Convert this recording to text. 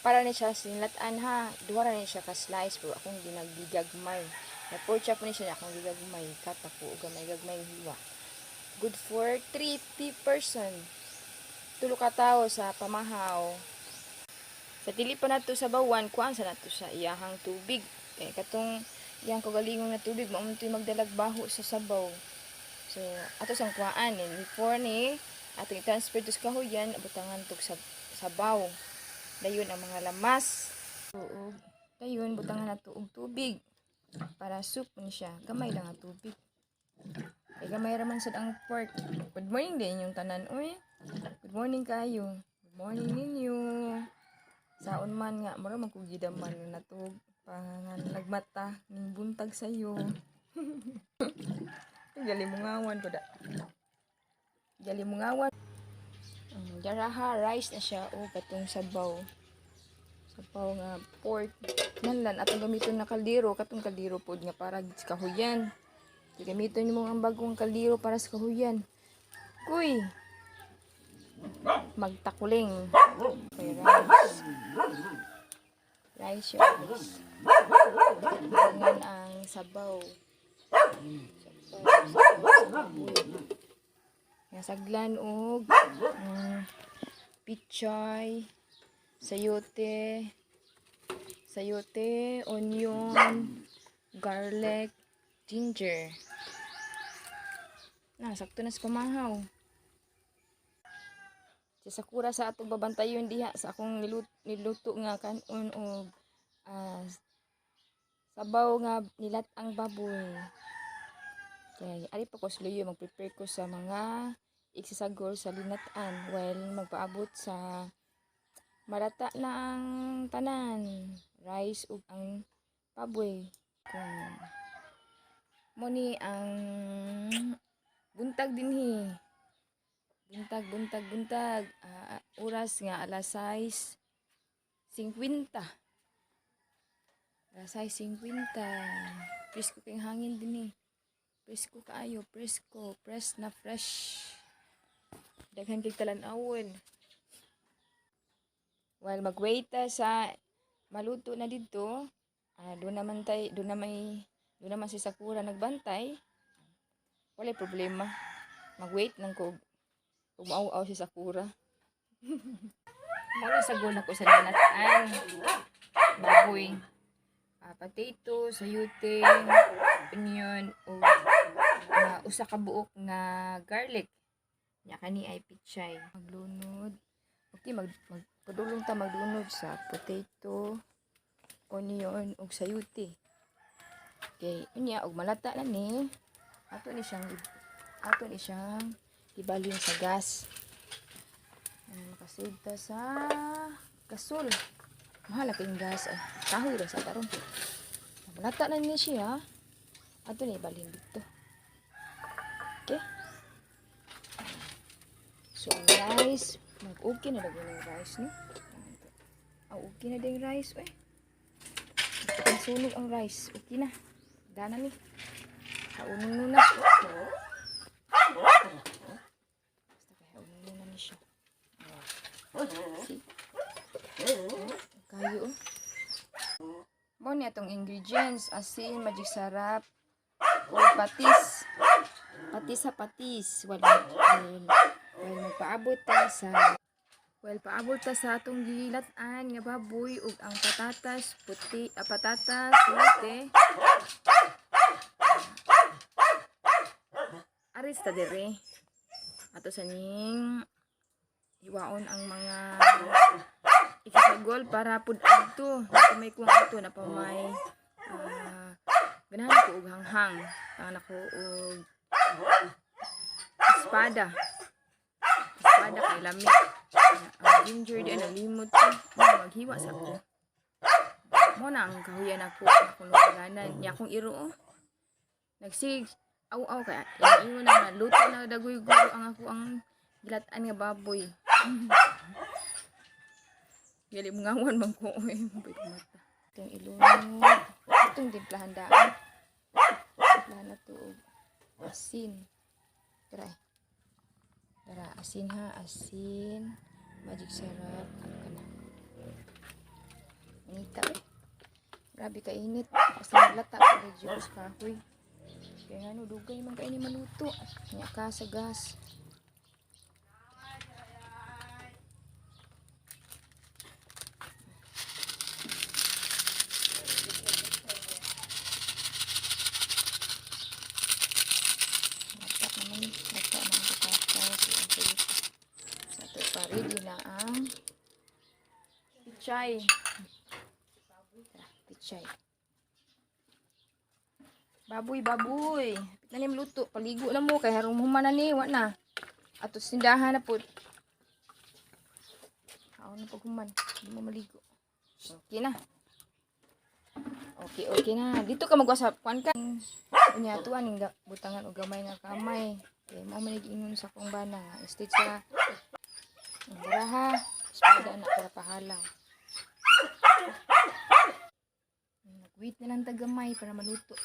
Para ni siya sinlatan ha. Duha ra ni siya ka slice pero akong ginagigagmay. Na pork chop ni siya, akong gigagmay. Kata ko og gamay gagmay hiwa. Good for 3 person. Tulo ka tawo sa pamahaw. Sa dili pa nato sa bawan, kuan sa nato sa iyahang tubig. Kay katong iyang kagalingon nga tubig mao man to'y magdalag baho sa sabaw. So ato sang kuhaan eh. Before ni atong i-transfer to sa kahuyan, butangan tog sa sabaw. Dayon ang mga lamas. Oo. Dayon butangan nato og tubig para soup ni siya. Gamay lang ang tubig. Kay gamay ra man sad ang pork. Good morning din yung tanan oy. Good morning kayo. Good morning ninyo. Saon man nga mura man kog gidaman nga natug pangan nagmata ning buntag sayo. Galimungawan ko da. Galimungawan. Daraha rice na siya o katong sabaw. Sabaw nga pork. Nanlan atong gamiton na kaldero, katong kaldero pod nga para sa kahuyan. Gamiton nimo ang bagong kaldero para sa kahuyan. Kuy. Magtakuling. Okay, rice. Rice yung rice. Ganun ang sabaw. Sabaw, sabaw, sabaw. Nga saglan og pichay, sayote, sayote, onion, garlic, ginger. Na, sakto na sa pamahaw. Sa sakura sa atong babantayon diha sa akong niluto nga kanon og sabaw nga nilat-ang baboy. Kay ari pa ko sa luyo, mag-prepare ko sa mga igsasagol sa linat-an while magpaabot sa malata na ang tanan, rice ug ang baboy. Kung mo ni ang buntag dinhi. Buntag, buntag, buntag. Ah, oras nga alas 6:50. Alas 6:50. Presko kay hangin dinhi. Presko kaayo, presko, fresh na fresh. Daghan kay talan-awon. While mag-wait ta sa maluto na didto, doon naman tay, doon na may doon naman si Sakura nagbantay. Walay problema. Mag-wait lang ko ug maaw-aw si Sakura. Mao na sagol ako sa linat-an. Baboy. Ah, potato, sayute, onion, ug usa ka buok nga garlic. Nya kani ay pichay. Maglunod. Okay, mag, mag padulong ta maglunod sa potato, onion ug sayute. Okay, unya og malata na ni. Ato ni siyang ibalhin sa gas. Ay, makasave ta sa gasol. Mahal na kayong gas. Ay, kahoy ra sa karon. Malata na ni siya. Ato ni ibalhin dito. Okay. So, ang rice, mag-okay na lagi ng rice, no? Ah, okay na din rice, eh. Ang sunog ang rice. Okay na. Dana ni. Haunon muna. Basta kaya haunon muna ni siya. See? Kayo, oh. Mo ni atong ingredients: asin, Magic Sarap, o patis. Patis sa patis. Well, magpaabot ta sa Well, paabot ta sa atong gilat-an nga baboy ug ang patatas puti, patatas puti. Aris ta dire. Ato sa ning hiwaon ang mga ikasagol para pud adto. Napa may kuwang ato, napa may ganahan ko og hanghang. Ganahan ko og espada. Espada kay lami. Ang ginger di nalimot ko. Mo maghiwa sa ko. Mo na ang kahuyan ako akong lugaganan. Nya akong iro oh. Nagsig aw-aw kaya ingon na nga luto na dagoy guro ang ako ang gilatan nga baboy. Gali mungawan man ko oy, mata. Itong ilunod. Itong timplahan daan. Timplahan na to og asin. Tara. Tara, asin ha, asin. Magic Sarap. Ano ka na? Nita eh. Grabe ka init. Basta naglata sa medyo sa kahoy. Kaya ano, dugay man kaini maluto. Nya ka sa gas. Lata naman ni. Lata naman ko kakaw. Sa ito pa, ready na ang pichay. Tara, pichay. Baboy, baboy. Nanim luto. Paligo na mo. Kay harong human na ni. Wa na. Ato sindahan na po. Ako na pag human. Hindi mo maligo. Okay na. Okay na. Dito ka magwasa. Kuan ka. Unya tuan ning butangan og gamay nga kamay. Kay mao man ingon sa akong bana nga instead sa ang baraha, espada na para pahalang. Nag-wait na lang tagamay para maluto.